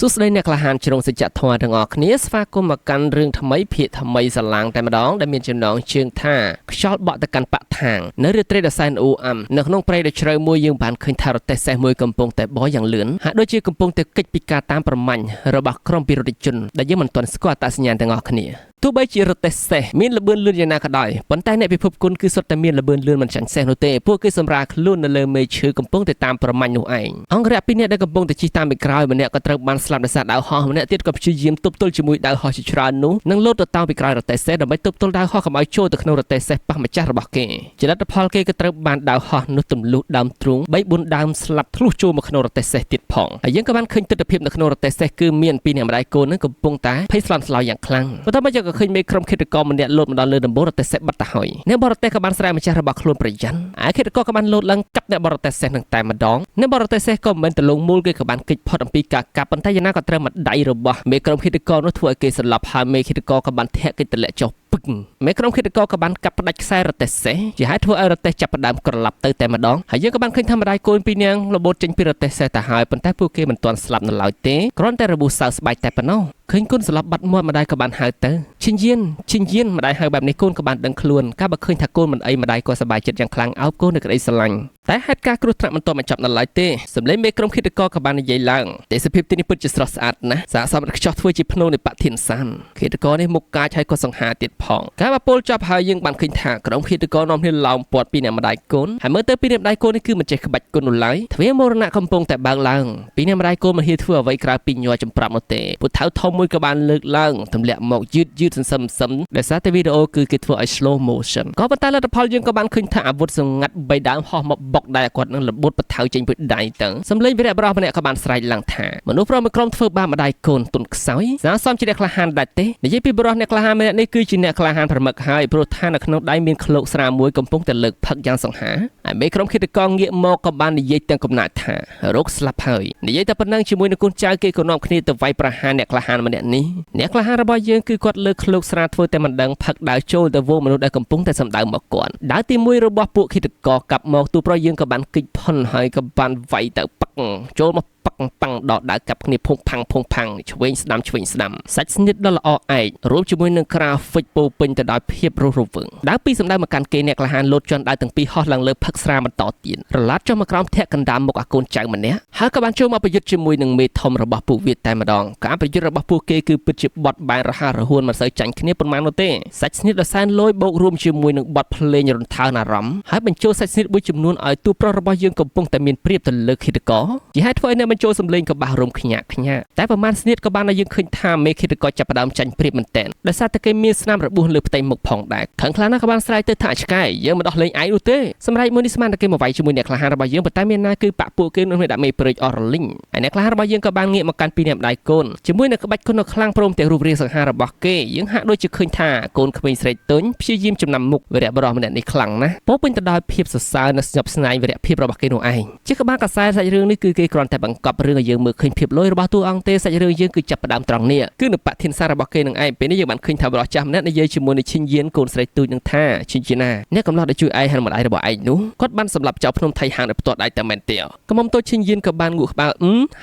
សួស្តីអ្នកក្លាហានជ្រុងសច្ចធម៌ទាំងអស់គ្នាស្វាគមន៍មកកាន់រឿងថ្មីភាគថ្មីស្រឡាងតែម្ដងដែលមានចំណងជើងថាខ្យល់បក់ទៅកាន់ប៉ាក់ថាងនៅរាត្រីដ៏សែនអ៊ូអាំនៅក្នុងព្រៃដ៏ជ្រៅមួយយើងបានឃើញថារទេះសេះមួយកំពុងតែបរយ៉ាងលឿនហាក់ដូចជាកំពុងតែគេចពីការតាមប្រមាញ់របស់ក្រុមពិរុទ្ធជនដែលយើងមិនទាន់ស្គាល់អត្តសញ្ញាណទាំងអស់គ្នាទោះបីជារទេះសេះមានល្បឿនលឿនយ៉ាងណាក៏ដោយប៉ុន្តែអ្នកពិភពគុណគឺសុទ្ធតែមានល្បឿនលឿនមិនចាញ់សេះនោះទេពួកគេសម្រាលខ្លួននៅលើមេឈើកំពុងតែតាមប្រមាញ់នោះឯងអង្គរៈពីរនាក់ដែលកំពុងតែជិះតាមពីក្រោយម្នាក់ក៏ត្រូវបានស្លាប់ដោយសារដាវហោះម្នាក់ទៀតក៏ព្យាយាមទប់ទល់ជាមួយដាវហោះជាច្រើននោះនិងលោតទៅតាមពីក្រោយរទេះសេះដើម្បីទប់ទល់ដាវហោះកុំឲ្យចូលទៅក្នុងរទេះសេះប៉ះម្ចាស់របស់គេជាលទ្ធផលគេក៏ត្រូវបានដាវហោះនោះទម្លុះដើមទ្រូង3 4ដើមស្លាប់ធ្លុះចូលមកក្នុងរទេះសេះទៀតផងហើយយើងក៏បានឃើញទិដ្ឋភាពនៅក្នុងរទេះសេះគឺមានពីរអ្នកម្ដាយកូននឹងកំពុងតែភ័យស្លន់ស្លោយ៉ាងខ្លាំងបន្ទាប់មកយើងក៏ឃើញមេក្រុមឃាតករម្នាក់លោតមកដល់លើដំបូលរទេះសេះបាត់ទៅហើយអ្នកបរទេះក៏បានស្រែកម្ចាស់របស់ខ្លួនប្រយ័ត្នឯឃាតករក៏បានលោតឡើងកាប់អ្នកបរទេះសេះនឹងតែម្ដងអ្នកបរទេះសេះក៏មិនមែនទលងមូលគេក៏បានគេចផុតអំពីការកាប់ប៉ុន្តែយ៉ាងណាក៏ត្រូវមកដៃរបស់មេក្រុមឃាតករនោះធ្វើឲ្យគេស្លាប់ហើយមេឃាតករក៏បានធាក់គេទម្លាក់ចុះពឹងមេក្រុមឃាតករក៏បានកាប់ផ្ដាច់ខ្សែរទេះសេះជាហេតុធ្វើឲ្យរទេះចាប់ផ្ដើមក្រឡាប់ទៅតែម្ដងហើយយើងក៏បានឃើញថាម្ដាយកូនពីរនាក់របូតចេញពីរទេះសេះទៅហើយប៉ុន្តែពួកគេមិនទាន់ស្លាប់នៅឡើយទេគ្រាន់តែរបួសសើស្បែកតែប៉ុណ្ណោះឃើញកូនស្លាប់បាត់មាត់ម្ដាយក៏បានហៅទៅឈិញយានឈិញយានម្ដាយហៅបែបនេះកូនក៏បានដឹងខ្លួនកាលបើឃើញថាកូនមិនអីម្ដាយក៏សប្បាយចិត្តយ៉ាងខ្លាំងអោបកូននៅក្តីស្រឡាញ់តែហេតុការណ៍គ្រោះថ្នាក់មិនទាន់បញ្ចប់នៅឡើយទេសម្លេងមេក្រុមឃាតករក៏បាននិយាយឡើងទេសភាពទីនេះពិតជាស្រស់ស្អាតណាស់សាកសមឥតខ្ចោះធ្វើជាភ្នូនៃបធានសានឃាតករនេះមុខកាចហើយក៏សង្ហាទៀតផងការបពលចប់ហើយយើងបានឃើញថាក្រុមឃាតករនាំគ្នាឡោមព័ទ្ធពីអ្នកម្ដាយកូនហើយមើលទៅពីអ្នកម្ដាយកូននេះគឺមិនចេះក្បាច់គុណនោះឡើយទ្វារមរណៈកំពុងតែបើកឡើងពីអ្នកម្ដាយកូនមិនហ៊ានធ្វើអ្វីក្រៅពីញ័រចម្ប្រាប់នោះទេពុទ្ធថៅធំមួយក៏បានលើកឡើងទម្លាក់មកយឺតយឺតសន្សឹមសឹមដោយសារតែវីដេអូគឺគេធ្វើឲ្យ slow motion ក៏ប៉ុន្តែលទ្ធផលយើងក៏បានឃើញថាអាវុធសម្ងាត់បីដើមហោះមកបុកដែរគាត់នឹងរបូតបថៅចេញពីដៃទៅសម្លេងវីរៈបរោះម្នាក់ក៏បានស្រែកឡើងថាមនុស្សប្រុសមួយក្រុមធ្វើបាបម្ដាយកូនទុនខ្សោយសាសមជាអ្នកក្លាហានដាច់ទេនិយាយពីបរោះអ្នកក្លាហានម្នាក់នេះគឺជាអ្នកក្លាហានប្រមឹកហើយព្រោះថានៅក្នុងដៃមានឃ្លោកស្រាមួយកំពុងតែលើកផឹកយ៉ាងសង្ហាហើយមេក្រុមឃាតករងាកមកក៏បាននិយាយទាំងកំណាចថារោគស្លាប់ហើយនិយាយតែប៉ុណ្ណឹងជាមួយនឹងកូនចៅគេក៏នាំគ្នាទៅវាយប្រហារអ្នកក្លាហានម្នាក់នេះអ្នកក្លាហានរបស់យើងគឺគាត់លើកឃ្លោកស្រាធ្វើតែមិនដឹងផឹកដើរចូលទៅវងមនុស្សដែលកំពុងតែសម្ដៅមកគាត់ដើរទីមួយរបស់ពួកឃាតករកាប់មកទូប្រុសយើងក៏បានគេចផុនហើយក៏បានវាយទៅប៉ឹកចូលមកប៉ឹកប៉ាំងដល់ដើរកាប់គ្នាភុងផាំងភុងផាំងឆ្វេងស្ដាំឆ្វេងស្ដាំសាច់ស្នៀតដ៏ល្អឯករួមជាមួយនឹងក្រាហ្វិកពោពេញទៅដោយភាពរស់រវើងដើរពីសម្ដៅមកកាន់គេអ្នកក្លាហានលោតជន់ដើរទាំងពីរហោះឡើងលើផឹកស្រាបន្តទៀតរឡាត់ចុះមកក្រោមធាក់កណ្ដាលមុខអាកូនចៅម្នាក់ហើយក៏បានចូលមកប្រយុទ្ធជាមួយនឹងមេធំរបស់ពួកវាតែម្ដងការប្រយុទ្ធរបស់ពួកគេគឺពិតជាបត់បែនរហ័សរហួនមិនសូវចាញ់គ្នាប៉ុន្មាននោះទេសាច់ស្នៀតដ៏សែនលយបូករួមជាមួយនឹងបទភ្លេងរន្ថើនអារម្មណ៍ហើយបញ្ចូលសាច់ស្នៀតមួយចំនួនឲ្យតួប្រុសរបស់យើងកំពុងតែមានប្រៀបទៅលើឃាតករជាហេតុធ្វើឲ្យអ្នកបញ្ចូលសម្លេងក៏បាសរំខ្ញាក់ខ្ញាក់តែប្រហែលស្នៀតក៏បានឲ្យយើងឃើញថាមេឃាតករចាប់ផ្ដើមចាញ់ប្រៀបមែនទែនដោយសារតែគេមានស្នាមរបួសលើផ្ទៃមុខផងដែរខឹងខ្លាំងណាស់ក៏បានស្រែកទៅថាឆ្កែយើងមិនដោះលែងឯងនោះទេសម្រាប់មួយនេះស្មានតែគេមកវាយជាមួយអ្នកក្លាហានរបស់យើងប៉ុន្តែមានណាគឺបាក់ពួកគេនោះដាក់មេព្រឹកអស់រលីងហើយអ្នកក្លាហានរបស់យើងក៏បានងាកមកកាន់ពីអ្នកម្ដាយកូនជាមួយនឹងក្បាច់គុណដ៏ខ្លាំងព្រមទាំងរូបរាងសង្ហារបស់គេយើងហាក់ដូចជាឃើញថាកូនក្មេងស្រីទុញព្យាយាមចំណាំមុខវីរៈបុរសម្នាក់នេះខ្លាំងណាស់ពោពេញទៅដោយភាពសរសើរនិងស្ញប់ស្នែងវីរៈភាពរបស់គេនោះឯងជាក្បាលកសែសាច់រឿងនេះគឺគេគ្រាន់តែបង្កប់រឿងឲ្យយើងមើលឃើញភាពលយរបស់តួអង្គទេសាច់រឿងយើងគឺចាប់ផ្ដើមត្រង់នេះគឺនៅបធានសាររបស់គេនឹងឯងពេលនេះយើងបានឃើញថាបុរសចាស់ម្នាក់និយាយជាមួយនឹងឈិញយានកូនស្រីទូចនឹងថាឈិញជាណាអ្នកកំឡោះដែលជួយឯងហើយម្ដាយរបស់ឯងនោះគាត់បានសម្លាប់ចៅភ្នំថៃហាងដោយផ្ទាល់ដៃតែមែនទេកំមុំតូចឈិញយានក៏បានងក់ក្បា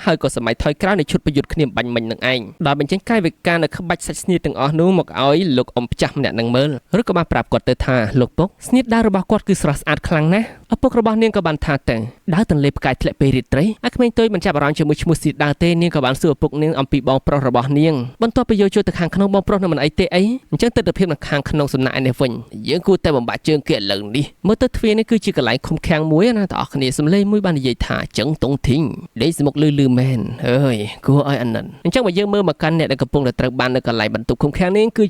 លហើយក៏សម័យថយក្រោយនៃឈុតប្រយុទ្ធគ្នាបាញ់មិញនឹងឯងដោយបញ្ចេញកាយវិការនៅក្បាច់សាច់ស្នៀតទាំងអស់នោះមកឲ្យលោកអ៊ំផ្ចាស់ម្នាក់នឹងមើលឬក៏បានប្រាប់គាត់ទៅថាលោកពុកស្នៀតដាវរបស់គាត់គឺស្រស់ស្អាតខ្លាំងណាស់ឪពុករបស់នាងក៏បានថាទៅដើរទន្លេផ្កាយធ្លាក់ពេលរាត្រីឲ្យក្មេងតូចមិនចាប់អារម្មណ៍ជាមួយឈ្មោះស្នៀតដាវទេនាងក៏បានសួរឪពុកនាងអំពីបងប្រុសរបស់នាងបន្ទាប់ពីយកចូលទៅខាងក្នុងបងប្រុសនឹងមិនអីទេអីអញ្ចឹងទិដ្ឋភាពនៅខាងក្នុងសំណាក់ឯនេះវិញយើងគួរតែបំបាក់ជើងគេឥឡូវនេះមើលទៅទ្វារនេះគឺជាកន្លែងឃុំឃាំងមួយណាបងប្អូនសំលេងមួយបាននិយាយថាចឹងតុងធីងដេកសមុកលឺលឺមែនអើយគួរឲ្យអាណិតអញ្ចឹងបើយើងមើលមកកាន់អ្នកដែលកំពុងតែត្រូវបាននៅកន្លែងបន្ទប់ឃុំឃាំងនេះគឺជា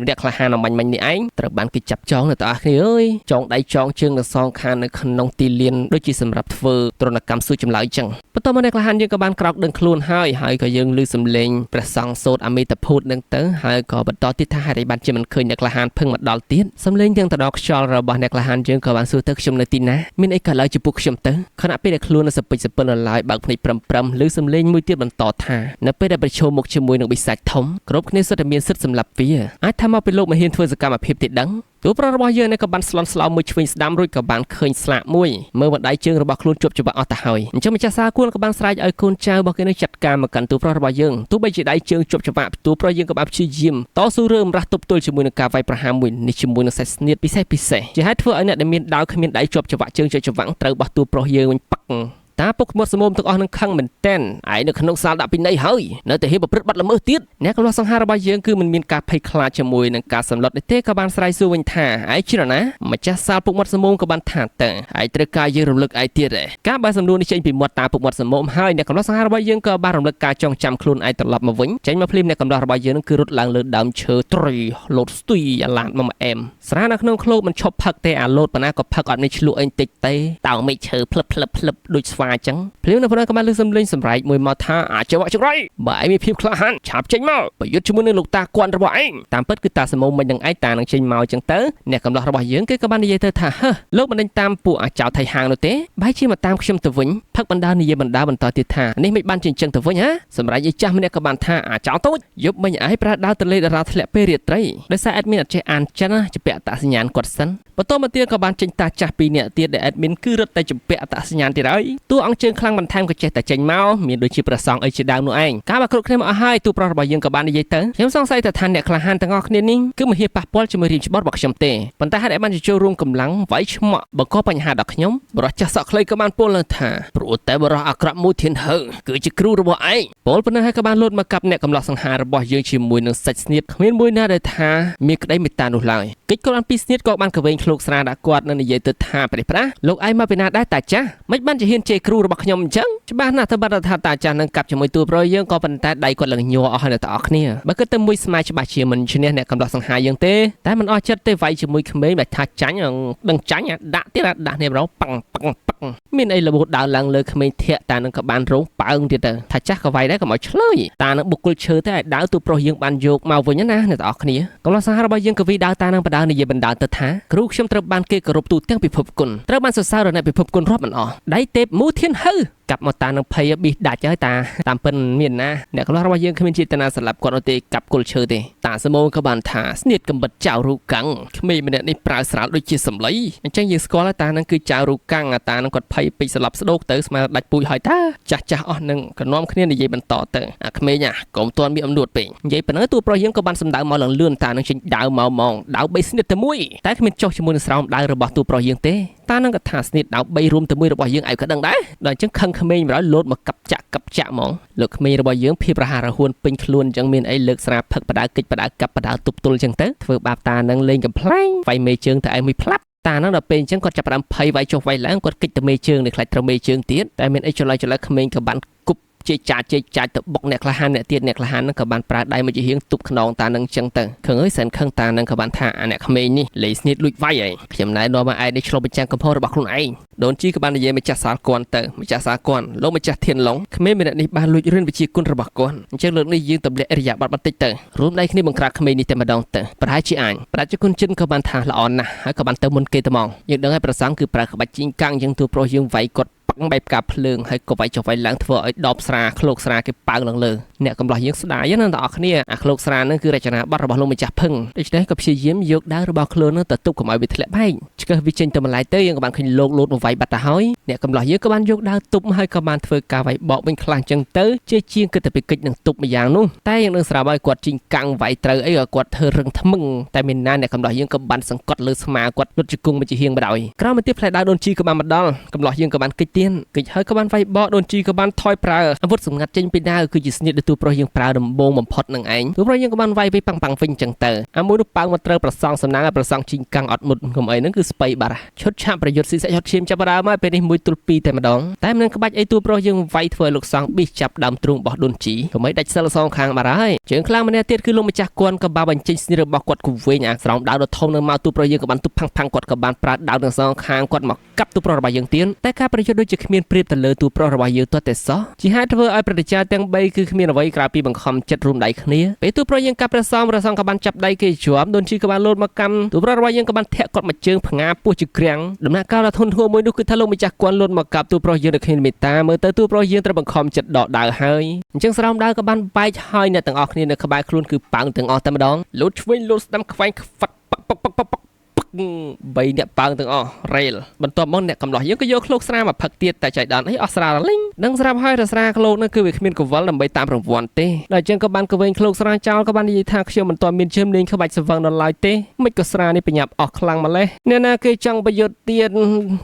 អ្នកក្លាហានអំញ្ញមិញនេះឯងត្រូវបានគេចាប់ចងនៅបងប្អូនអើយចងដៃចងជើងនៅសងខាងនៅក្នុងទីលានដូចជាសម្រាប់ធ្វើទរណកម្មសួរចម្លើយចឹងបន្ទាប់មកអ្នកក្លាហានយើងក៏បានក្រោកដឹងខ្លួនហើយហើយក៏យើងឮសំឡេងព្រះសង្ឃសូត្រអមេតភូតនឹងទៅហើយក៏បន្តទៀតថាហេតុអីបានជាមិនឃើញអ្នកក្លាហានភឹងមកដល់ទៀតសំឡេងទាំងទៅដល់ខ្យល់របស់អ្នកក្លាហានយើងក៏បានសួរទៅខ្ញុំនៅទីណាមានអីកើតឡើងចំពោះខ្ញុំទៅខណៈពេលដែលខ្លួននៅសពេចសពិលនៅឡើយបើកភ្នែកប្រឹមឮសំឡេងមួយទៀតបន្តថានៅពេលដែលប្រឈមមុខជាមួយនឹងបិសាចធំគ្រប់គ្នាសុទ្ធតែមានសិទ្ធិសម្លាប់វាអាចថាមកពីលោកមិនហ៊ានធ្វើសកម្មភាពទេដឹង តួប្រុសរបស់យើងនេះក៏បានស្លន់ស្លោមួយឆ្វេងស្ដាំរួចក៏បានឃើញស្លាកមួយមើលបណ្ដៃជើងរបស់ខ្លួនជាប់ច្បាក់អស់ទៅហើយអញ្ចឹងម្ចាស់សាលគួនក៏បានស្រែកឲ្យកូនចៅរបស់គេនឹងចាត់ការមកកាន់តួប្រុសរបស់យើងទោះបីជាដៃជើងជាប់ច្បាក់តួប្រុសយើងក៏បានព្យាយាមតស៊ូរើម្រះទប់ទល់ជាមួយនឹងការវាយប្រហារមួយនេះជាមួយនឹងសាច់ស្នៀតពិសេសពិសេសជាហេតុធ្វើឲ្យអ្នកដែលមានដាវគ្មានដៃជាប់ច្បាក់ជើងជាប់ច្បាក់ត្រូវបោះតួប្រុសយើងវិញប៉ឹកតាពុកមាត់សមុំទាំងអស់នឹងខឹងមែនតែនឯងនៅក្នុងសាលដាក់ពិន័យហើយនៅតែហ៊ានប្រព្រឹត្តបទល្មើសទៀតអ្នកកំឡោះសង្ហារបស់យើងគឺមិនមានការភ័យខ្លាចជាមួយនឹងការសម្លុតនេះទេក៏បានស្រែកសួរវិញថាឯងជានរណាម្ចាស់សាលពុកមាត់សមុំក៏បានថាតើឯងត្រូវការយើងរំលឹកឯងទៀតទេការបើសំណួរនេះចេញពីមាត់តាពុកមាត់សមុំហើយអ្នកកំឡោះសង្ហារបស់យើងក៏បានរំលឹកការចងចាំខ្លួនឯងត្រឡប់មកវិញចេញមកភ្លាមអ្នកកំឡោះរបស់យើងនឹងគឺរត់ឡើងលើដើមឈើត្រីលោតស្ទុយអាឡាតមកអែមស្រានៅក្នុងឃ្លោកមិនឈប់ផឹកទេអាលោតប៉ុណ្ណាក៏ផឹកអត់មានឆ្លក់អីតិចទេតើមិនឈើភ្លឹបភ្លឹបភ្លឹបដូចស្វាអញ្ចឹងភ្លាមនៅប៉ុណ្ណឹងក៏បានលើសំលេងសម្រែកមួយមកថាអាចវៈចង្រៃបើឯងមានភាពក្លាហានឆាប់ចេញមកប្រយុទ្ធជាមួយនឹងលោកតាគន់របស់ឯងតាមពិតគឺតាសមុំមិននឹងឯងតានឹងចេញមកអញ្ចឹងទៅអ្នកកំឡោះរបស់យើងគេក៏បាននិយាយទៅថាហឺលោកមិនដេញតាមពួកអាចៅថៃហាងនោះទេបែរជាមកតាមខ្ញុំទៅវិញផឹកបណ្ដានិយាយបណ្ដាបន្តទៀតថានេះមិនបានជាអញ្ចឹងទៅវិញហ៎សម្រាប់យាយចាស់ម្នាក់ក៏បានថាអាចៅតូចយប់មិញឯងប្រើដាវទលេតារាធ្លាក់ពេលរាត្រីដោយសារ admin អត់ចេះអានចិនណាជំពាក់អត្តសញ្ញាណគាត់សិនបន្តមកទៀតក៏បានចេញតាចាស់ពីរនាក់ទៀតដែល admin គឺរត់តែជំពាក់អត្តសញ្ញាណទៀតហើយតួអង្គជើងខ្លាំងបន្ថែមក៏ចេះតែចេញមកមានដូចជាព្រះសង្ឃអីជាដើមនោះឯងការបើគ្រប់គ្នាមកអស់ហើយតួប្រុសរបស់យើងក៏បាននិយាយទៅខ្ញុំសង្ស័យថាថាអ្នកក្លាហានទាំងអស់គ្នានេះគឺមិនហ៊ានប៉ះពាល់ជាមួយរៀមច្បាប់របស់ខ្ញុំទេប៉ុន្តែហេតុអីបានជាចូលរួមកម្លាំងវាយឆ្មក់បង្កបញ្ហាដល់ខ្ញុំបរិះចាស់សក់ខ្លីក៏បានពោលឡើងថាព្រោះតែបរិះអាក្រក់មួយធានហឺគឺជាគ្រូរបស់ឯងពោលប៉ុណ្ណឹងហើយក៏បានលោតមកកាប់អ្នកកំឡោះសង្ហារបស់យើងជាមួយនឹងសាច់ស្នៀតគ្មានមួយណាដែលថាមានក្តីមេត្តានោះឡើយកិច្ចក៏បានពីស្នៀតក៏បានកវែងឃ្លោកស្រាដាក់គាត់និងនិយាយទៅថាព្រះប្រាស់លោកឯងមកពីណាដែរតាចាស់មិនបានជាហ៊ានជេរគ្រូរបស់ខ្ញុំអញ្ចឹងច្បាស់ណាស់ទៅបាត់ថាតាចាស់នឹងកាប់ជាមួយតួប្រុសយើងក៏ប៉ុន្តែដៃគាត់ឡើងញ័រអស់ហើយអ្នកទាំងអស់គ្នាបើគិតទៅមួយស្មៃច្បាស់ជាមិនឈ្នះអ្នកកំឡោះសង្ហាយើងទេតែមិនអស់ចិត្តទេវាយជាមួយក្មេងបែរថាចាញ់ដឹងចាញ់ដាក់ទៀតដាក់នេះម្ដងប៉ឹងប៉ឹងប៉ឹងមានអីរបួសដើរឡើងលើក្មេងធាក់តានឹងក៏បានរងប៉ើងទៀតទៅថាចាស់ក៏វាយដែរកុំឲ្យឆ្លើយតានឹងបុគ្គលឈើតែឲ្យដាវតួប្រុសយើងបានយកមកវិញណាអ្នកទាំងអស់គ្នាកំឡោះសង្ហារបស់យើងក៏វីដាវតានឹងបដានិយាយបណ្ដាទៅថាគ្រូខ្ញុំត្រូវបានគេគោរពទូទាំងពិភពគុណត្រូវបានសរសើរដល់អ្នកពិភពគុណរាប់មិនអស់ដៃទេពមូធានហៅកាប់មកតានឹងភ័យប៊ីសដាច់ហើយតាតាមពិនមានណាអ្នកកំឡោះរបស់យើងគ្មានចេតនាសម្លាប់គាត់នោះទេកាប់គល់ឈើទេតាសមោក៏បានថាស្នៀតកំបិតចៅរូកាំងក្មេងម្នាក់នេះប្រើស្រាលដូចជាសម្លៃអញ្ចឹងយើងស្គាល់ហើយតានឹងគឺចៅរូកាំងអាតានឹងគាត់ភ័យពេកស្លាប់ស្ដោកទៅស្មើដាច់ពូជហើយតាចាស់ចាស់អស់នឹងក៏នាំគ្នានិយាយបន្តទៅអាក្មេងអាកុំទាន់មានអំនួតពេកនិយាយប៉ុណ្ណឹងតួប្រុសយើងក៏បានសម្ដៅមកឡើងលឿនតានឹងចេញដាវមកហ្មងដាវបីស្នៀតតែមួយតែគ្មានចុះជាមួយនឹងស្រោមដាវរបស់តួប្រុសយើងទេតានឹងក៏ថាស្នៀតដាវបីរួមទៅមួយរបស់យើងឯងក៏ដឹងដែរដល់អញ្ចឹងខឹងក្មេងម្ដងលោតមកកាប់ចាក់កាប់ចាក់ហ្មងលោកក្មេងរបស់យើងភាពរហ័សរហួនពេញខ្លួនអញ្ចឹងមានអីលើកស្រាផឹកបដាកិច្ចបដាកាប់បដាទប់ទល់អញ្ចឹងទៅធ្វើបាបតានឹងលេងកំ pl ែងវាយមេជើងតែឯងមួយផ្លាប់តានឹងដល់ពេលអញ្ចឹងគាត់ចាប់ផ្ដើមភ័យវាយចុះវាយឡើងគាត់គិចទៅមេជើងនេះខ្លាចត្រូវមេជើងទៀតតែមានអីចល័យចល័យក្មេងក៏បានគប់ជែកចាជែកចាច់ទៅបុកអ្នកក្លាហានអ្នកទៀតអ្នកក្លាហានហ្នឹងក៏បានប្រើដៃមួយជាហៀងទប់ខ្នងតានឹងចឹងទៅខឹងអើយសែនខឹងតានឹងក៏បានថាអាអ្នកក្មេងនេះលេងស្នៀតលួចវាយហើយខ្ញុំណែនាំឲ្យឯងនេះឆ្លុះបញ្ចាំងកំហុសរបស់ខ្លួនឯងដូនជីក៏បាននិយាយម្ចាស់សាលគន់ទៅម្ចាស់សាលគន់លោកម្ចាស់ធានឡុងក្មេងម្នាក់នេះបានលួចរឿនវិជាគុណរបស់គាត់អញ្ចឹងលើកនេះយើងទម្លាក់អរិយាប័ត្របន្តិចទៅរួមដៃគ្នាបង្ក្រាបក្មេងនេះតែម្ដងទៅប្រហែលជាអាចប្រជាជនចិនក៏បានថាល្អណាស់ហើយក៏បានទៅមុនគេត្មងយើងដឹងហើយប្រសង់គឺប្រើក្បាច់ជីងកាំងអញ្ចឹងទូប្រុសយើងវាយគាត់ប៉ឹងបែបផ្កាភ្លើងហើយក៏វាយចុះវាយឡើងធ្វើឲ្យដបស្រាឃ្លោកស្រាគេប៉ើងឡើងលើអ្នកកំឡោះយើងស្ដាយណាស់អ្នកនរគ្នាអាឃ្លោកស្រាហ្នឹងគឺរចនាបថរបស់លោកម្ចាស់ភឹងដូច្នេះក៏ព្យាយាមយកដាវរបស់ខ្លួនហ្នឹងទៅទប់កុំឲ្យវាធ្លាក់បែកឆ្កឹះវាចេញទៅម្លាយទៅយើងក៏បានឃើញលោកលោតមកវាយបាត់ទៅហើយអ្នកកំឡោះយើងក៏បានយកដាវទប់ហើយក៏បានធ្វើការវាយបកវិញខ្លះអញ្ចឹងទៅជាជាងគិតតែពីកិច្ចនឹងទប់ម្យ៉ាងនោះតែយើងនឹងស្រាប់ហើយគាត់ជីងកាំងវាយត្រូវអីក៏គាត់ធ្វើរឹងថ្មឹងតែមានណាអ្នកកំឡោះយើងក៏បានសង្កត់លើស្មាគាត់លុតជង្គង់មួយជាហៀងបណ្ដោយក្រោយមកទៀតផ្លែដាវដូនជីក៏បានមកដល់កំឡោះយើងក៏បានកិច្ចទៀតកិច្ចហើយក៏បានវាយបកដូនជីក៏បានថយប្រើអាវុធសម្ងាត់ចេញពីដាវគឺជាស្នៀតដែលទូប្រុសយើងប្រើដំបូងបំផុតនឹងឯងទូប្រុសយើងក៏បានវាយវិញប៉ាំងប៉ាំងវិញអញ្ចឹងទៅអាមួយនោះប៉ើងមកត្រូវប្រសងសំណាងឲ្យប្រសងជីងកាំងអត់មុតកុំអីហ្នឹងគឺស្បៃបាត់ឈុតឆាកប្រយុទ្ធស៊ីសាច់ហត់ឈាមចាប់ដើមហើយពេលនេះមួយទល់ពីរតែម្ដងតែមិននឹងក្បាច់អីទូប្រុសយើងវាយធ្វើឲ្យលោកសង្ឃប៊ីសចាប់ដើមទ្រូងរបស់ដូនជីកុំឲ្យដាច់សិលសងខាងបាត់ហើយជើងខ្លាំងម្នាក់ទៀតគឺលោកម្ចាស់គន់ក៏បានបញ្ចេញស្នៀតរបស់គាត់គវែងអាស្រោមដាវដ៏ធំនៅមកទូប្រុសយើងក៏បានទប់ផាំងផាំងគាត់ក៏បានប្រើដាវទាំងសងខាងគាត់មកកាប់ទូប្រុសរបស់យើងទៀតតែការប្រយុទ្ធដូចជាគ្មានប្រៀបទៅលើទូប្រុសរបស់យើងទាល់តែសោះជាហេតុធ្វើឲ្យប្រតិចាទាំង3គឺគ្មានអ្វីក្រៅពីបង្ខំចិត្តរួមដៃគ្នាពេលទូប្រុសយើងកាប់ព្រះសង្ឃព្រះសង្ឃក៏បានចាប់ដៃគេជាប់ដូនជីក៏បានលោតមកកម្មទូប្រុសរបស់យើងក៏បានធាក់គាត់មកជើងផ្ងាពោះជាក្រាំងដំណាក់កាលដ៏ធន់ធ្ងរមួយនោះគឺថាលោកម្ចាស់គាត់លោតមកកាប់ទូប្រុសយើងដោយគ្មានមេត្តាមើលទៅទូប្រុសយើងត្រូវបង្ខំចិត្តដកដាវហើយអញ្ចឹងស្រោមដាវក៏បានបែកហើយអ្នកទាំងអស់គ្នានៅក្បែរខ្លួនគឺប៉ើងទាំងអស់តែម្ដងលោតឆ្វេងលោតស្ដាំខ្វែងខ្វាត់ប៉ឹកប៉ឹកប៉ឹកប៉ឹក ពឹក3អ្នកប៉ើងទាំងអស់រ៉េលបន្ទាប់មកអ្នកកំឡោះយើងក៏យកឃ្លោកស្រាមកផឹកទៀតតែចៃដន្យអីអស់ស្រារលីងដឹងស្រាប់ហើយរស្រាឃ្លោកនោះគឺវាគ្មានកវលដើម្បីតាមរង្វាន់ទេដល់អញ្ចឹងក៏បានកវែងឃ្លោកស្រាចោលក៏បាននិយាយថាខ្ញុំមិនទាន់មានជំនាញក្បាច់ស្វឹងដល់ឡើយទេមិនក៏ស្រានេះប្រញាប់អស់ខ្លាំងម្ល៉េះអ្នកណាគេចង់ប្រយុទ្ធទៀត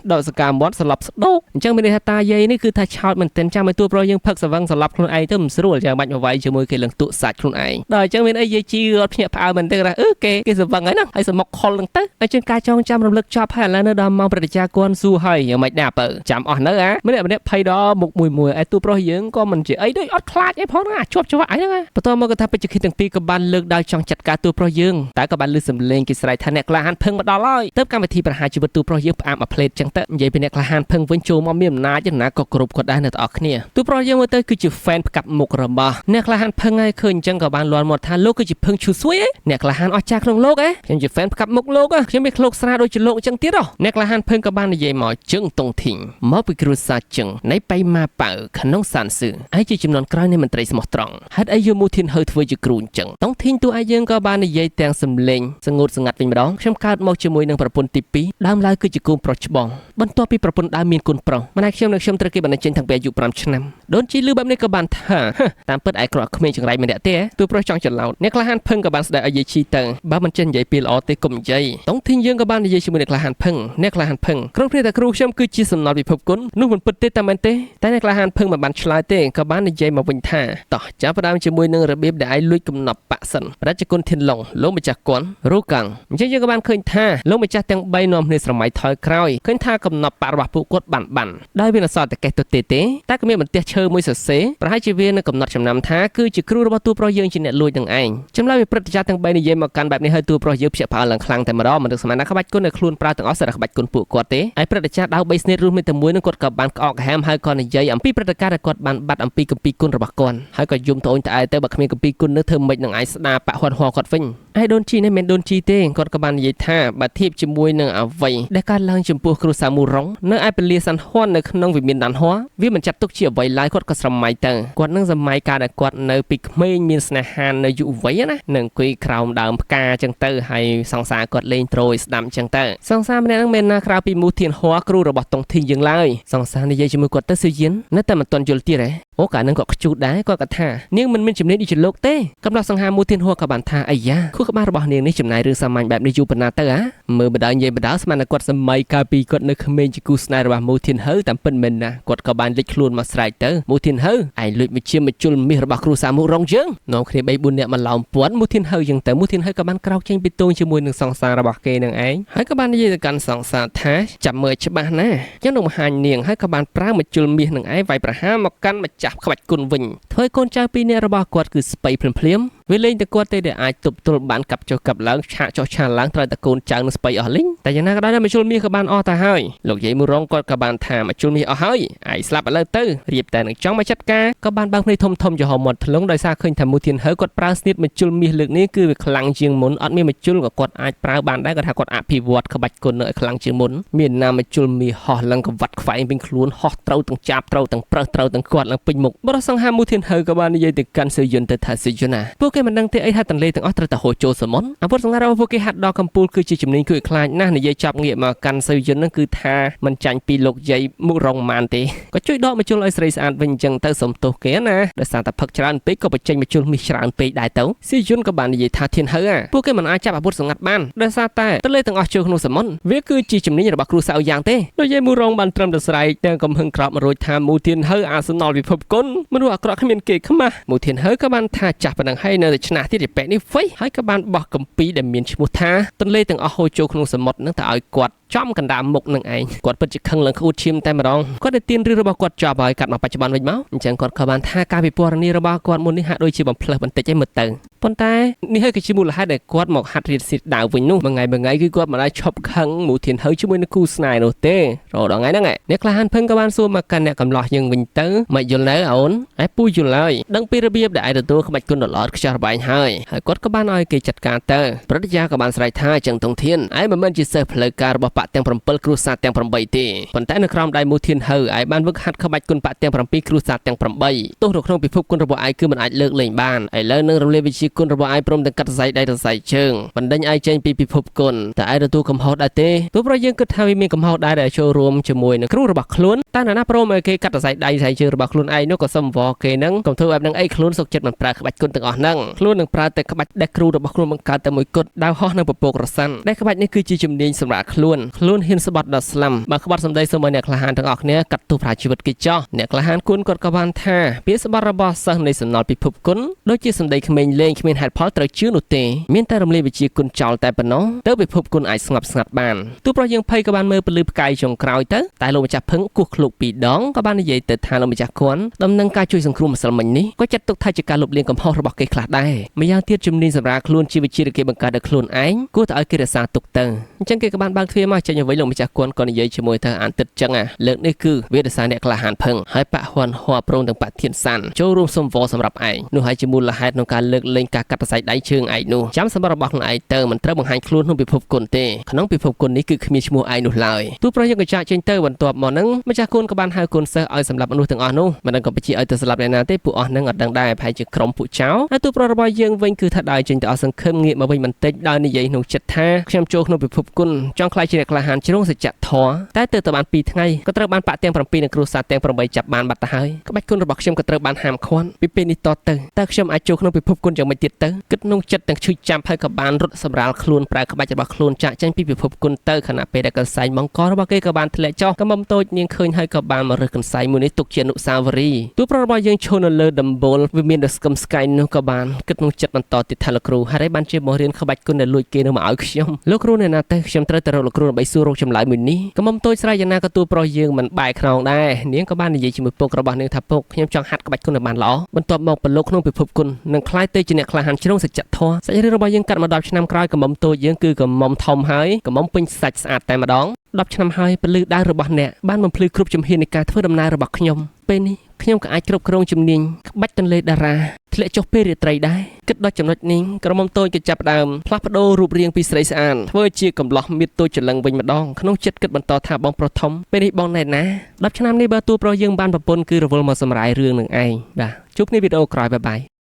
ដល់សកាមាត់ស្លាប់ស្ដោកអញ្ចឹងមានន័យថាតាយាយនេះគឺថាឆោតមែនទែនចាំឲ្យតួប្រុសយើងផឹកស្វឹងស្លាប់ខ្លួនឯងទៅមិនស្រួលចាំបាច់មកវាយជាមួយគេលឹងទក់សាច់ខ្លួនឯងដល់អញ្ចឹងមានអីយាយជីអត់ភ្ញាក់ផ្អើលមែនទេអឺគេគេស្វឹងហើយណាហើយសមុកខុលហ្នឹងទៅអញ្ចឹងការចងចាំរំលឹកចប់ហើយឥឡូវនៅដល់ម៉ោងព្រឹត្តិការណ៍គន់សួរហើយយ៉ាងម៉េចដែរបើចាំអស់នៅអាម្នាក់ម្នាក់ភ័យដល់មុខមួយមួយឯតួប្រុសយើងក៏មិនជាអីដូចអត់ខ្លាចអីផងណាជាប់ច្បាស់អីហ្នឹងបន្តមកក៏ថាពេជ្ជឃិតទាំងពីរក៏បានលើកដៅចង់ចាត់ការតួប្រុសយើងតែក៏បានលឺសំឡេងគេស្រែកថាអ្នកក្លាហានភឹងមកដល់ហើយទៅកម្មវិធីប្រហារជីវិតតួប្រុសយើងផ្អាកមួយផ្លេតចឹងទៅនិយាយពីអ្នកក្លាហានភឹងវិញចូលមកមានអំណាចណាក៏គ្រប់គាត់ដែរអ្នកទាំងអស់គ្នាតួប្រុសយើងមើលទៅគឺជា fan ផ្កាប់មុខរបស់អ្នកក្លាហានភឹងហើយឃើញអញ្ចឹងក៏បានលាន់មាត់ថាលោកគឺជាភឹងឈូសួយឯងអ្នកក្លាហានអស្ចារ្យក្នុងលោកឯងខ្ញុំជា fan ផ្កាប់មុខលោកខ្ញុំមានឃ្លោកស្រាដូចជាលោកអញ្ចឹងទៀតអ្នកក្លាហានភឹងក៏បាននិយាយមកជឹងតុងធីងមកពីគ្រួសារជឹងនៃបៃម៉ាប៉ៅក្នុងសានស៊ឺឯជាចំនួនក្រោយនៃមន្ត្រីស្មោះត្រង់ហេតុអីយកមូធានហៅធ្វើជាគ្រូអញ្ចឹងតុងធីងតួឯងយើងក៏បាននិយាយទាំងសំឡេងសងូតសងាត់វិញម្ដងខ្ញុំកើតមកជាមួយនឹងប្រពន្ធទី2ដើមឡើយគឺជាកូនប្រុសច្បងបន្ទាប់ពីប្រពន្ធដើមមានកូនប្រុសម្នាក់ខ្ញុំនិងខ្ញុំត្រូវគេបណ្ដេញចេញតាំងពីអាយុ5ឆ្នាំដូនជីលឺបែបនេះក៏បានថាតាមពិតឯក្រក់ក្មេងចង្រៃម្នាក់ទេតួប្រុសចង់ច្រឡោតអ្នកក្លាហានភឹងក៏បានស្ដីឲ្យយាយជីទៅបើមិនចេះនិយាយពីល្អទេកុំនិយាយតុងធីងយើងក៏បាននិយាយជាមួយអ្នកក្លាហានភឹងអ្នកក្លាហានភឹងគ្រប់គ្នាតែគ្រូខ្ញុំគឺជាសំណល់ពិភពគុណនោះមិនពិតទេតែមែនទេតែអ្នកក្លាហានភឹងមិនបានឆ្លើយទេក៏បាននិយាយមកវិញថាតោះចាប់ផ្ដើមជាមួយនឹងរបៀបដែលឯងលួចកំណប់បាក់សិនប្រជាគុណធានឡុងលោកម្ចាស់គន់រូកាំងអញ្ចឹងយើងក៏បានឃើញថាលោកម្ចាស់ទាំង3នាំគ្នាស្រមៃថយក្រោយឃើញថាកំណប់បាក់របស់ពួកគាត់បានបានដោយវាអសល់តែកេះទៅទេទេតែក៏មានបន្ទះឈើមួយសរសេរប្រហែលជាវានៅកំណត់ចំណាំថាគឺជាគ្រូរបស់តួប្រុសយើងជាអ្នកលួចនឹងឯងចម្លើយវិព្រឹត្តិចាស់ទាំង3និយាយមកកាន់បែបនេះហើយតួប្រុសយើងភ្ញាក់ផ្អើលឡើងខ្លាំងតែម្ដងមិននឹកស្មានថាក្បាច់គុណនៅខ្លួនប្រើទាំងអស់សារក្បាច់គុណពួកគាត់ទេហើយព្រឹត្តិចាស់ដៅ3ស្នៀតរួមតែមួយនឹងគាត់ក៏បានក្អកហាមហើយក៏និយាយអំពីព្រឹត្តិការណ៍ដែលគាត់បានបាត់អំពីគម្ពីរគុណរបស់គាត់ហើយក៏យំត្អូញត្អែទៅបើគ្មានគម្ពីរគុណនឹងធ្វើម៉េចនឹងឯងស្ដាបាក់ហត់ហល់គាត់វិញឯដូនជីនេះមិនដូនជីទេគាត់ក៏បាននិយាយថាបើធៀបជាមួយនឹងអ្វីដែលកើតឡើងចំពោះគ្រូសាមូរុងនៅឯពលាសាន់ហួននៅក្នុងវិមានដានហួវាមិនចាត់ទុកជាអ្វីឡើយគាត់ក៏ស្រមៃទៅគាត់នឹងសម័យកាលដែលគាត់នៅពីក្មេងមានស្នេហានៅយុវវ័យណានឹងអង្គុយក្រោមដើមផ្កាចឹងទៅហើយសង្សារគាត់លេងទ្រយស្ដាំចឹងទៅសង្សារម្នាក់នឹងមិនណាក្រៅពីមូធានហួគ្រូរបស់តុងធីងយើងឡើយសង្សារនិយាយជាមួយគាត់ទៅស៊ឺយិននៅតែមិនទាន់យល់ទៀតហ៎អូកាលនឹងគាត់ខ្ជូតដែរគាត់ក៏ថានាងមិនមានជំនាញដូចជាលោកទេកំឡោះសង្ហាមូធានហួក៏បានថាអាយ៉ាខួរក្បាលរបស់នាងនេះចំណាយរឿងសាមញ្ញបែបនេះយូរប៉ុណ្ណាទៅហ៎មើលបដៅនិយាយបដៅស្មានតែគាត់សម័យកាលពីគាត់នៅក្មេងជាគូស្នេហ៍របស់មូធានហៅតាមពិតមែនណាគាត់ក៏បានលេចខ្លួនមកស្រែកទៅមូធានហៅឯងលួចមកជាមជុលមាសរបស់គ្រូសាមូរងយើងនាំគ្នា3 4នាក់មកឡោមព័ន្ធមូធានហៅចឹងទៅមូធានហៅក៏បានក្រោកចេញពីទងជាមួយនឹងសង្សាររបស់គេនឹងឯងហើយក៏បាននិយាយទៅកាន់សង្សារថាចាំមើលច្បាស់ណាចឹងនឹងបង្ហាញនាងហើយក៏បានប្រើមជុលមាសនឹងឯងវាយប្រហារមកកាន់ម្ចាស់ក្បាច់គុណវិញធ្វើឲ្យកូនចៅពីរនាក់របស់គាត់គឺស្បៃភ្លាមៗវាលេងតែគាត់ទេដែលអាចទប់ទល់បានកាប់ចុះកាប់ឡើងឆាកចុះឆាឡើងត្រូវតែកូនចៅនឹងស្បៃអស់លីងតែយ៉ាងណាក៏ដោយមជុលមាសក៏បានអស់ទៅហើយលោកយាយមូរងគាត់ក៏បានថាមជុលមាសអស់ហើយឯងស្លាប់ឥឡូវទៅរៀបតែនឹងចង់មកចាត់ការក៏បានបើកភ្នែកធំធំចំហមាត់ធ្លុងដោយសារឃើញថាមូធានហៅគាត់ប្រើស្នៀតមជុលមាសលើកនេះគឺវាខ្លាំងជាងមុនអត់មានមជុលក៏គាត់អាចប្រើបានដែរគាត់ថាគាត់អភិវឌ្ឍក្បាច់គុណនៅឲ្យខ្លាំងជាងមុនមានណាមជុលមាសហោះឡើងកវ៉ាត់ខ្វែងវិញខ្លួនហោះត្រូវទាំងចាប់ត្រូវទាំងប្រឹសត្រូវទាំងគាត់ឡើងពេញមុខបរិសង្ហាមូធានហៅក៏បាននិយាយទៅកាន់សៀយុនទៅថាសៀយុនណាពួកគេមិនដឹងទេអីថាទន្លេទាំងអស់ត្រូវតែហូរចូលសមុទ្រអាវុធសង្ហារបស់ពួកគេហាត់ដល់កំពូលគឺជាជំនាញគួរឲ្យខ្លាចណាស់និយាយចាប់ងាកមកកាន់សៀយុននឹងគឺថាមិនចាញ់ពីលោកយាយមុខរងម៉ានទេក៏ជួយដកមជុលឲ្យស្រីស្អាតវិញអញ្ចឹងទៅសុំទោសគេណាដោយសារតែផឹកច្រើនពេកក៏បញ្ចេញមជុលមាសច្រើនពេកដែរទៅសៀយុនក៏បាននិយាយថាធានហៅពួកគេមិនអាចចាប់អាវុធសង្ងាត់បានដោយសារតែទន្លេទាំងអស់ចូលក្នុងសមុទ្រវាគឺជាជំនាញរបស់គ្រូសាវយ៉ាងទេលោកយាយមូរងបានត្រឹមតែស្រែកទាំងកំហឹងក្រោបមករួចថាមូធានហៅអាសនលពិភពគុណមនុស្សអាក្រក់គ្មានគេខ្មាស់មូធានហៅក៏បានថាចាស់ប៉ុណ្ណឹងហើយនៅតែឆ្នះទៀតប៉ែនេះហ្វៃហើយក៏បានបោះកំពីដែលមានឈ្មោះថាទន្លេទាំងអស់ហូរចូលក្នុងសមុទ្រនឹងទៅឲ្យគាត់ចំកណ្ដាលមុខនឹងឯងគាត់ពិតជាខឹងឡើងក្អួតឈាមតែម្ដងគាត់ได้ទៀនរឿងរបស់គាត់ចប់ហើយកាត់មកបច្ចុប្បន្នវិញមកអញ្ចឹងគាត់ក៏បានថាការពិពណ៌នារបស់គាត់មុននេះហាក់ដូចជាបំផ្លើសបន្តិចឯងមើលទៅប៉ុន្តែនេះហើយគឺជាមូលហេតុដែលគាត់មកហាត់រៀនស៊ីតដាវវិញនោះមួយថ្ងៃមួយថ្ងៃគឺគាត់មិនដែលឈប់ខឹងមូធានហៅជាមួយនឹងគូស្នេហ៍នោះទេរហូតដល់ថ្ងៃហ្នឹងអ្នកក្លាហានភឹងក៏បានសួរមកកាន់អ្នកកំឡោះយើងវិញទៅមកយល់នៅអូនឯពូយល់ហើយដឹងពីរបៀបដែលឯងទទួលក្បាច់គុណដ៏ល្អខ្ចោះរបស់ឯងហើយហើយគាត់ក៏បានឲ្យគេចាត់ការទៅព្រឹត្តិការណ៍ក៏បានស្រែកថាចឹងតុងធានឯងមិនមែនជាសិស្សផ្លូវការរបស់ បក្សទាំង7គ្រួសារទាំង8ទេប៉ុន្តែនៅក្រោមដៃមូធានហៅឯងបានវឹកហាត់ក្បាច់គុណបក្សទាំង7គ្រួសារទាំង8ទោះនៅក្នុងពិភពគុណរបស់ឯងគឺមិនអាចលើកលែងបានឥឡូវនឹងរំលាយវិជាគុណរបស់ឯងព្រមទាំងកាត់សរសៃដៃសរសៃជើងបណ្ដេញឯងចេញពីពិភពគុណតែឯងទទួលកំហុសដែរទេទោះប្រយើងគិតថាវាមានកំហុសដែរដែលចូលរួមជាមួយនឹងគ្រូរបស់ខ្លួនតែណាព្រមឲ្យគេកាត់សរសៃដៃសរសៃជើងរបស់ខ្លួនឯងនោះក៏សុំវគេនឹងកុំធ្វើបែបនឹងអីខ្លួនសុខចិត្តមិនប្រើក្បាច់គុណទាំងអស់ហ្នឹងខ្លួននឹងប្រើតែក្បាច់ដែលគ្រូរបស់ខ្លួនបង្កើតតែមួយគត់ដាវហោះនៅពពករសាន់ដែលក្បាច់នេះគឺជាជំនាញសម្រាប់ខ្លួនខ្លួនហ៊ានស្បត់ដល់ស្លាំបើក្បាត់សម្ដីសូមឲ្យអ្នកក្លាហានទាំងអស់គ្នាកាត់ទោសប្រាជីវិតគេចោះអ្នកក្លាហានគុណគាត់ក៏បានថាពាក្យស្បត់របស់សិស្សនៃសំណល់ពិភពគុណដូចជាសម្ដីក្មេងលេងគ្មានហេតុផលត្រូវជឿនោះទេមានតែរំលាយវិជាគុណចោលតែប៉ុណ្ណោះទៅពិភពគុណអាចស្ងប់ស្ងាត់បានទោះប្រយើងភ័យក៏បានមើលពលឺផ្កាយចុងក្រោយទៅតែលោកម្ចាស់ភឹងគោះឃ្លោកពីរដងក៏បាននិយាយទៅថាលោកម្ចាស់គន់ដំណឹងការជួយសង្គ្រោះម្សិលមិញនេះក៏ចាត់ទុកថាជាការលុបលាងកំហុសរបស់គេខ្លះដែរម្យ៉ាងទៀតជំនាញសម្រាប់ខ្លួនជាវិជាដែលគេបង្កើតដោយខ្លួនឯងគួរតែឲ្យគេរក្សាទុកទៅអញ្ចឹងគេក៏បានបើកទ្វារមកចេញអ្វីលោកម្ចាស់គន់ក៏និយាយជាមួយទៅអានទឹកចឹងអាលើកនេះគឺវាដោយសារអ្នកក្លាហានភឹងហើយបាក់ហ៊ាន់ហួព្រមទាំងបាក់ធានសាន់ចូលរួមសុំវសម្រាប់ឯងនោះហើយជាមូលហេតុក្នុងការលើកលែងការកាត់សរសៃដៃជើងឯងនោះចាំសម្រាប់របស់ខ្លួនឯងទៅមិនត្រូវបង្ហាញខ្លួនក្នុងពិភពគុណទេក្នុងពិភពគុណនេះគឺគ្មានឈ្មោះឯងនោះឡើយទោះប្រយើងក៏ចាក់ចេញទៅបន្ទាប់មកនឹងម្ចាស់គុណក៏បានហៅគុណសិស្សឲ្យសម្រាប់មនុស្សទាំងអស់នោះមិនដឹងក៏បញ្ជាឲ្យទៅស្លាប់អ្នកណាទេពួកអស់នឹងអត់ដឹងដែរប្រហែលជាក្រុមពួកចៅហើយទោះប្ររបស់យើងវិញគឺថាដើរចេញទៅអស់សង្ឃឹមងាកមកវិញបន្តិចដោយនិយាយក្នុងចិត្តថាខ្ញុំចូលក្នុងពិភពគុណចង់ក្លាយជាអ្នកក្លាហានជ្រុងសច្ចធម៌តែទៅបាន2ថ្ងៃក៏ត្រូវបានបាក់ទាំង7និងគ្រួសារទាំង8ចាប់បានបាត់ទៅហើយក្បាច់គុណរបស់ខ្ញុំក៏ត្រូវបានហាមឃាត់ពីពេលនេះតទៅតើខ្ញុំអាចចូលក្នុងពិភពគុណយ៉ាងម៉េចទៀតទៅគិតក្នុងចិត្តទាំងឈឺចាំហើយក៏បានរត់សម្រាលខ្លួនប្រើក្បាច់របស់ខ្លួនចាក់ចេញពីពិភពគុណទៅខណៈពេលដែលកន្សែងបង្ករបស់គេក៏បានធ្លាក់ចុះកំមុំតូចនាងឃើញហើយក៏បានមករើសកន្សែងមួយនេះទុកជាអនុស្សាវរីយ៍ទូប្ររបស់យើងឈរនៅលើដំបូលវិមានដ៏ស្កឹមស្កៃនោះក៏បានគិតក្នុងចិត្តបន្តទៀតថាលោកគ្រូហេតុអីបានជាមករៀនក្បាច់គុណដែលលួចគេនៅមកឲ្យខ្ញុំលោកគ្រូនៅណាទេខ្ញុំត្រូវតែរកលោកគ្រូដើម្បីសួររកចម្លើយមួយនេះកំមុំតូចស្រ័យយ៉ាងណាក៏ទូប្រុសយើងមិនបែកខ្នងដែរនាងក៏បាននិយាយជាមួយពុករបស់នាងថាពុកខ្ញុំចង់ហាត់ក្បាច់គុណឲ្យបានល្អបន្ទាប់មកប្រឡូកក្នុងពិភពគុណនឹងក្លាយទៅជាអ្នកក្លាហានជ្រុងសច្ចធម៌សាច់រឿងរបស់យើងកាត់មក10ឆ្នាំក្រោយកំមុំតូចយើងគឺកំមុំធំហើយកំមុំពេញសាច់ស្អាតតែម្ដង10ឆ្នាំហើយពលឺដាវរបស់អ្នកបានបំភ្លឺគ្រប់ជំហាននៃការធ្វើដំណើររបស់ខ្ញុំពេលនេះខ្ញុំក៏អាចគ្រប់គ្រងជំនាញក្បាច់ទន្លេតារាធ្លាក់ចុះពេលរាត្រីដែរគិតដល់ចំណុចនេះក្រមុំតូចក៏ចាប់ផ្ដើមផ្លាស់ប្ដូររូបរាងពីស្រីស្អាតធ្វើជាកំឡោះមៀតតូចច្រឡឹងវិញម្ដងក្នុងចិត្តគិតបន្តថាបងប្រុសធំពេលនេះបងណែណា10ឆ្នាំនេះបើតួប្រុសយើងបានប្រពន្ធគឺរវល់មកសម្រាយរឿងនឹងឯងបាទជួបគ្នាវីដេអូក្រោយបាយបាយ។